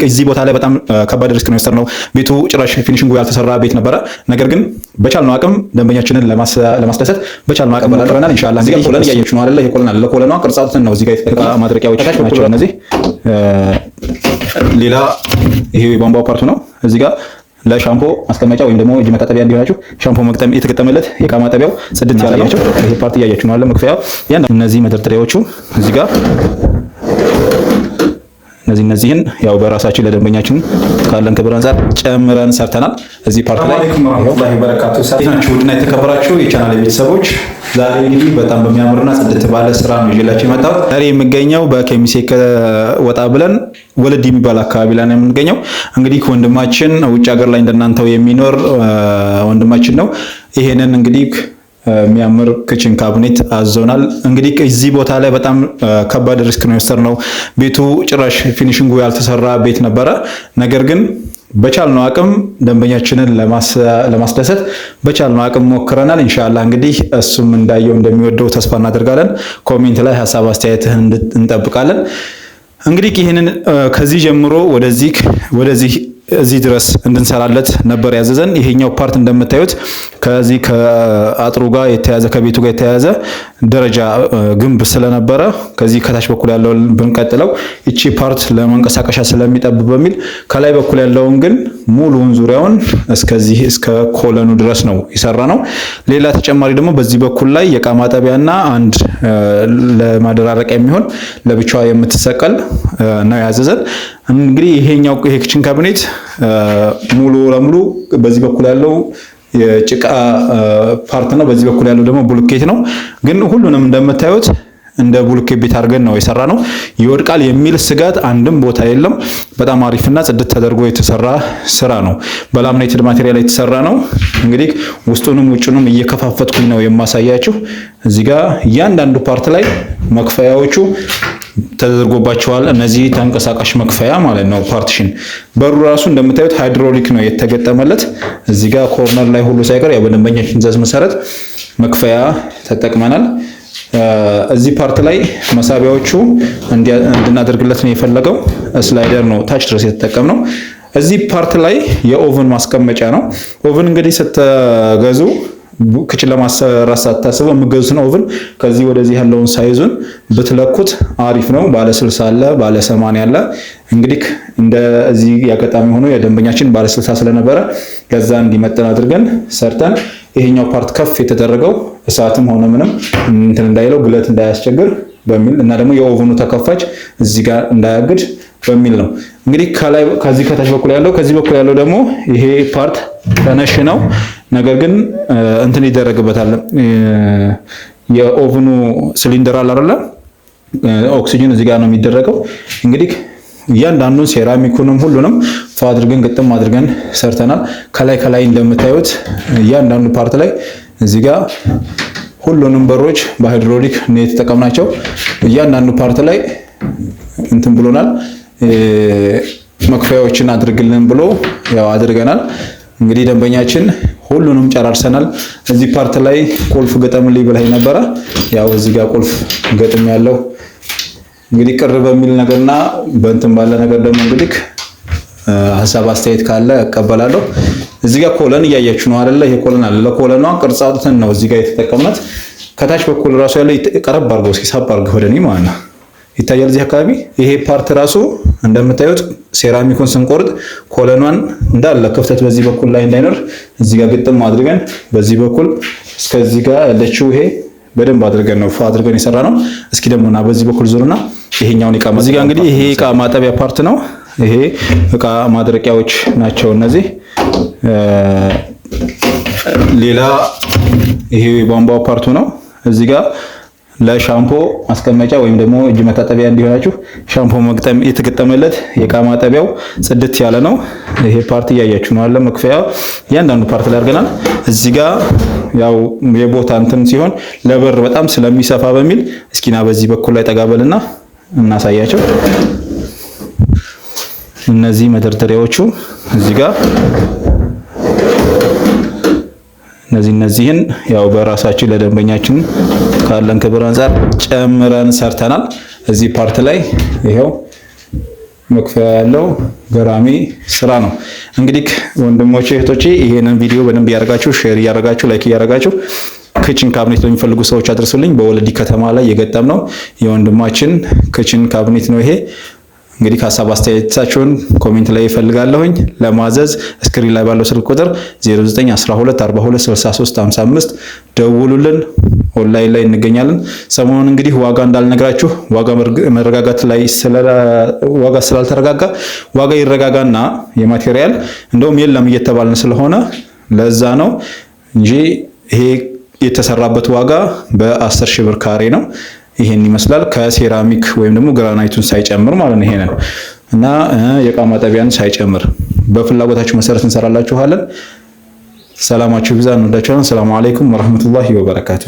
እዚህ ቦታ ላይ በጣም ከባድ risk ነው የወሰድነው። ቤቱ ጭራሽ finishing ኡ ያልተሰራ ቤት ነበረ። ነገር ግን በቻልነው አቅም ደንበኛችንን ለማስደሰት በቻልነው አቅም ሞክረናል። ኢንሻአላህ እዚህ ጋር column እያየችሁ ነው አይደለ? ይሄ column አለ። ለ column ኗ ቅርጽ አውጥተን ነው እዚህ ጋር የተጠቀመ ማድረቂያዎች ናቸው እነዚህ። ሌላ ይሄ የቧንቧው part ኡ ነው። እዚህ ጋር ለሻምፖ ማስቀመጫ ወይም ደግሞ እጅ መታጠቢያ እንዲሆናችሁ ሻምፖ መግጠም የተገጠመለት የእቃ ማጠቢያው ጽድት ያለ ነው። ይሄ part እያያችሁ ነው አለ መክፈያው። ያን እነዚህ መደርደሪያዎቹ እዚህ ጋር እነዚህን ያው በራሳችን ለደንበኛችን ካለን ክብር አንፃር ጨምረን ሰርተናል። እዚህ part ላይ አለይኩም ወራህመቱላሂ ወበረካቱ። ናችሁ ውድና የተከበራችሁ የቻናል ቤተሰቦች፣ ዛሬ እንግዲህ በጣም በሚያምርና ጽድት ባለ ስራ ነው ይዤላችሁ የመጣሁት። ዛሬ የምገኘው በከሚሴ ወጣ ብለን ወለድ የሚባል አካባቢ ላይ ነው የምንገኘው። እንግዲህ ወንድማችን ውጭ ሀገር ላይ እንደናንተው የሚኖር ወንድማችን ነው። ይሄንን እንግዲህ የሚያምር kitchen cabinet አዞናል። እንግዲህ እዚህ ቦታ ላይ በጣም ከባድ risk ነው የወሰድነው። ቤቱ ጭራሽ finishing ኡ ያልተሰራ ቤት ነበረ። ነገር ግን በቻልነው አቅም ደንበኛችንን ለማስደሰት በቻልነው አቅም ሞክረናል። ኢንሻአላህ እንግዲህ እሱም እንዳየው እንደሚወደው ተስፋ እናደርጋለን። Comment ላይ ሀሳብ አስተያየትህን እንጠብቃለን። እንግዲህ ይህንን ከዚህ ጀምሮ ወደዚህ እዚህ ድረስ እንድንሰራለት ነበር ያዘዘን። ይሄኛው part እንደምታዩት ከዚህ ከአጥሩ ጋር የተያዘ ከቤቱ ጋር የተያዘ ደረጃ ግንብ ስለነበረ ከዚህ ከታች በኩል ያለውን ብንቀጥለው እቺ part ለመንቀሳቀሻ ስለሚጠብ በሚል ከላይ በኩል ያለውን ግን ሙሉውን ዙሪያውን እስከዚህ እስከ column ኑ ድረስ ነው የሰራነው። ሌላ ተጨማሪ ደግሞ በዚህ በኩል ላይ የእቃ ማጠቢያና አንድ ለማደራረቂያ የሚሆን ለብቻዋ የምትሰቀል ነው ያዘዘን። እንግዲህ ይሄኛው ይሄ kitchen cabinet ሙሉ ለሙሉ በዚህ በኩል ያለው የጭቃ part ነው። በዚህ በኩል ያለው ደግሞ ብሎኬት ነው። ግን ሁሉንም እንደምታዩት እንደ ብሎኬት ቤት አድርገን ነው የሰራነው። ይወድቃል የሚል ስጋት አንድም ቦታ የለም። በጣም አሪፍና ጽድት ተደርጎ የተሰራ ስራ ነው። በ laminated material የተሰራ ነው። እንግዲህ ውስጡንም ውጭንም እየከፋፈትኩኝ ነው የማሳያችሁ። እዚህ ጋር እያንዳንዱ part ላይ መክፈያዎቹ ተደርጎባቸዋል። እነዚህ ተንቀሳቃሽ መክፈያ ማለት ነው። Partition በሩ ራሱ እንደምታዩት ሃይድሮሊክ ነው የተገጠመለት። እዚህ ጋር corner ላይ ሁሉ ሳይቀር ያው በደንበኛችን ትዕዛዝ መሰረት መክፈያ ተጠቅመናል። እዚህ part ላይ መሳቢያዎቹ እንድናደርግለት ነው የፈለገው። Slider ነው ታች ድረስ የተጠቀምነው። እዚህ part ላይ የ oven ማስቀመጫ ነው። Oven እንግዲህ ስትገዙ kitchen ለማሰራት ሳታስበው የምገዙትን oven ከዚህ ወደዚህ ያለውን size ኡን ብትለኩት አሪፍ ነው። ባለ 60 አለ፣ ባለ 80 አለ። እንግዲህ እንደዚህ ያጋጣሚ ሆኖ የደንበኛችን ባለ 60 ስለነበረ ከዛ እንዲመጥን አድርገን ሰርተን ይሄኛው part ከፍ የተደረገው እሳትም ሆነ ምንም እንትን እንዳይለው ግለት እንዳያስቸግር በሚል እና ደግሞ የ oven ኑ ተከፋች እዚህ ጋር እንዳያግድ በሚል ነው። እንግዲህ ከላይ ከዚህ ከታች በኩል ያለው ከዚህ በኩል ያለው ደግሞ ይሄ part ተነሽ ነው። ነገር ግን እንትን ይደረግበታል። የ oven ኑ ሲሊንደር አለ አይደለ? ኦክሲጅን እዚህ ጋር ነው የሚደረገው። እንግዲህ እያንዳንዱን ሴራሚኩንም ሁሉንም ፎ አድርገን ግጥም አድርገን ሰርተናል። ከላይ ከላይ እንደምታዩት እያንዳንዱ part ላይ እዚህ ጋር ሁሉንም በሮች በሃይድሮሊክ ነው የተጠቀምናቸው። እያንዳንዱ part ላይ እንትን ብሎናል። መክፈያዎችን አድርግልን ብሎ ያው አድርገናል። እንግዲህ ደንበኛችን ሁሉንም ጨራርሰናል። እዚህ part ላይ ቁልፍ ገጠምልኝ ብላኝ ነበረ። ያው እዚህ ጋር ቁልፍ ገጥም ያለው እንግዲህ ቅር በሚል ነገርና በእንትን ባለ ነገር ደግሞ እንግዲህ ሀሳብ አስተያየት ካለ እቀበላለሁ። እዚህ ጋር column እያያችሁ ነው አይደለ? ይሄ column አለ። ለ column ኗ ቅርጽ አውጥተን ነው እዚህ ጋር የተጠቀምናት። ከታች በኩል ራሱ ያለው ቀረብ አድርገው እስኪ ሳብ አድርገው ወደ እኔ ማለት ነው ይታያል። እዚህ አካባቢ ይሄ part ራሱ እንደምታዩት ሴራሚኩን ስንቆርጥ column ኗን እንዳለ ክፍተት በዚህ በኩል ላይ እንዳይኖር እዚህ ጋር ግጥም አድርገን በዚህ በኩል እስከዚህ ጋር ያለችው ይሄ በደንብ አድርገን ነው ፎ አድርገን የሰራነው። እስኪ ደግሞ ና በዚህ በኩል ዙርና ይሄኛውን እቃ እዚህ ጋር እንግዲህ ይሄ እቃ ማጠቢያ part ነው። ይሄ እቃ ማድረቂያዎች ናቸው እነዚህ። ሌላ ይሄ የቧንቧው part ኡ ነው። እዚህ ጋር ለሻምፖ ማስቀመጫ ወይም ደግሞ እጅ መታጠቢያ እንዲሆናችሁ ሻምፖ መግጠም የተገጠመለት የእቃ ማጠቢያው ጽድት ያለ ነው። ይሄ part እያያችሁ ነው አለ መክፈያ እያንዳንዱ part ላይ አድርገናል። እዚህ ጋር ያው የቦታ እንትን ሲሆን ለበር በጣም ስለሚሰፋ በሚል እስኪና በዚህ በኩል ላይ ጠጋበልና እናሳያቸው። እነዚህ መደርደሪያዎቹ እዚህ ጋር እነዚህን ያው በራሳችን ለደንበኛችን ካለን ክብር አንፃር ጨምረን ሰርተናል። እዚህ part ላይ ይሄው መክፈያ ያለው ገራሚ ስራ ነው። እንግዲህ ወንድሞቼ እህቶቼ፣ ይሄንን ቪዲዮ በደንብ እያደረጋችሁ፣ share እያደረጋችሁ፣ like እያደረጋችሁ kitchen cabinet ለሚፈልጉ ሰዎች አድርሱልኝ። በወለዲ ከተማ ላይ የገጠምነው የወንድማችን kitchen cabinet ነው ይሄ። እንግዲህ ሀሳብ አስተያየታችሁን comment ላይ እፈልጋለሁኝ። ለማዘዝ screen ላይ ባለው ስልክ ቁጥር 0912426355 ደውሉልን። ኦንላይን ላይ እንገኛለን። ሰሞኑን እንግዲህ ዋጋ እንዳልነግራችሁ ዋጋ መረጋጋት ላይ ዋጋ ስላልተረጋጋ፣ ዋጋ ይረጋጋና የ material እንደውም የለም እየተባልን ስለሆነ ለዛ ነው እንጂ ይሄ የተሰራበት ዋጋ በ10 ሺህ ብር ካሬ ነው። ይሄን ይመስላል፣ ከሴራሚክ ወይም ደግሞ ግራናይቱን ሳይጨምር ማለት ነው። ይሄንን እና የእቃ ማጠቢያን ሳይጨምር በፍላጎታችሁ መሰረት እንሰራላችኋለን። ሰላማችሁ ይብዛ። እንወዳችኋለን። ሰላሙ አለይኩም ወራህመቱላሂ ወበረካቱ።